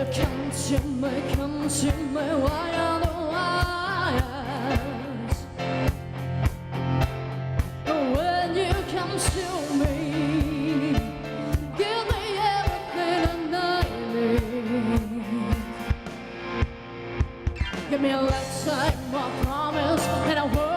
You come to me, come to me, why otherwise? When you come to me, give me everything that I need. Give me a lifetime of promise and a word.